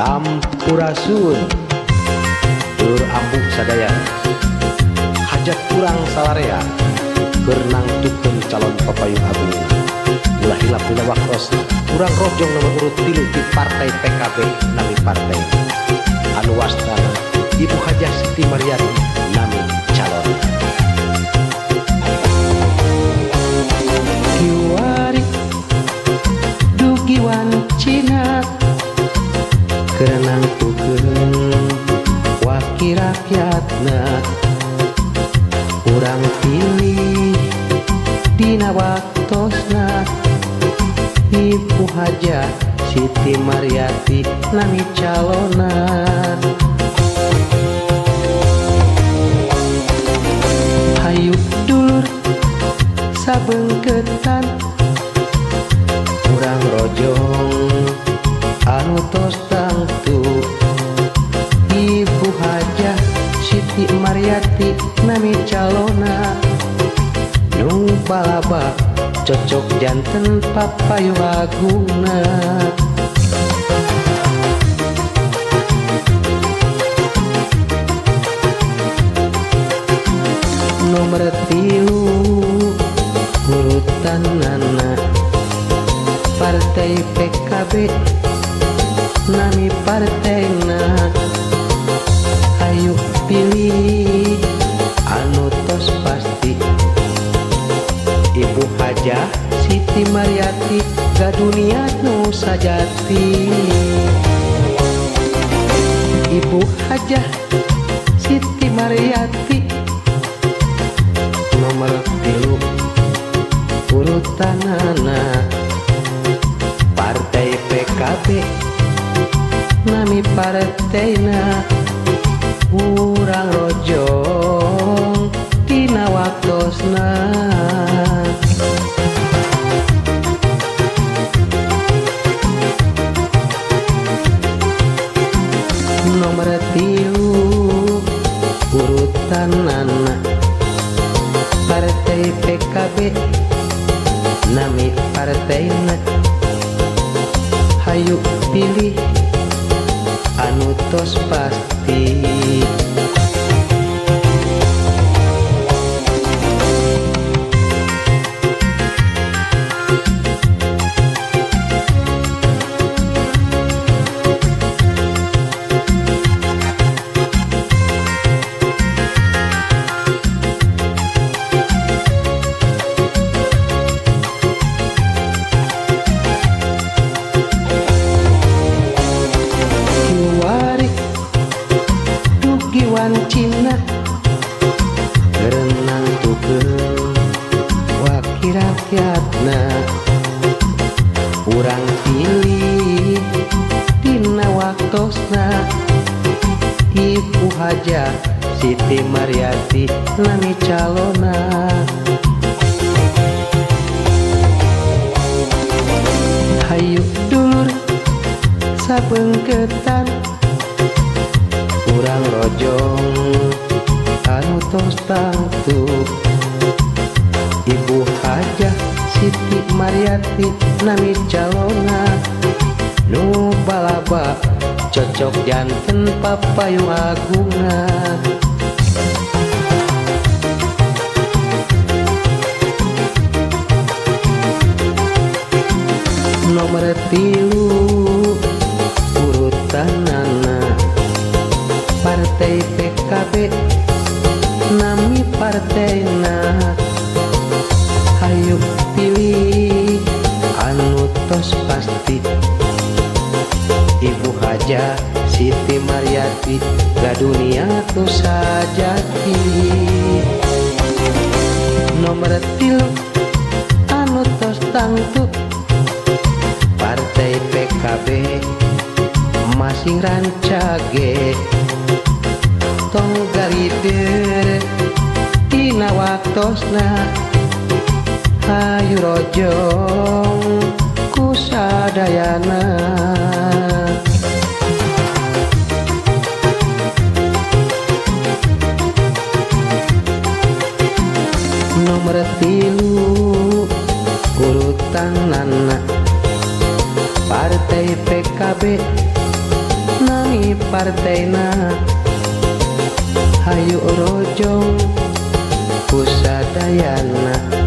Sampurasun dulur ambu sadaya. Hajat urang salarea keur nangtukeun calon papayung agung. Ulah hilap dina waktosna urang rojong nomor urut 3 di Partai PKB nami partai anu wastana Ibu Hajah Siti Maryati nami calon. Kiwari dugi wancina keur nangtukeun wakil rakyatna, urang pilih dina waktosna Ibu Hajah Siti Maryati nami calonna. Hayu dulur sabengketan urang rojong anu tos tangtu Ibu Hajah Siti Maryati nami calonna. Nu balaba cocok janten papayung agungna. Nomor 3 urutanana Partai PKB nami partena. Ayo pilih anu tos pasti Ibu Hajah Siti Maryati gaduh niat nu sajati. Ibu Hajah Siti Maryati nomor 3 urutanana Partai PKB nami partena. Urang rojong dina waktosna. Nomor 3 urutanana Partai PKB nami partena. Hayu pilih anu tos pasti. Wancina keur nangtukeun wakil rakyatna, urang pilih dina waktosna Ibu Hajah Siti Maryati nami calonna. Hayu dulur sabengketan urang rojong anu tos tangtu Ibu Hajah Siti Maryati nami calonna. Nu balaba cocok janten papayung agungna. Nomor 3 urutanana Partai PKB nami partena. Hayu pilih anu tos pasti Ibu Hajah Siti Maryati gaduh niat nu sajati. Nomor 3 anu tos tangtu Partai PKB masing rancage. Tong galider dina waktosna hayu rojong ku sadayana. Nomor 3 urutanana Partai PKB Partena. Hayu rojong ku sadayana.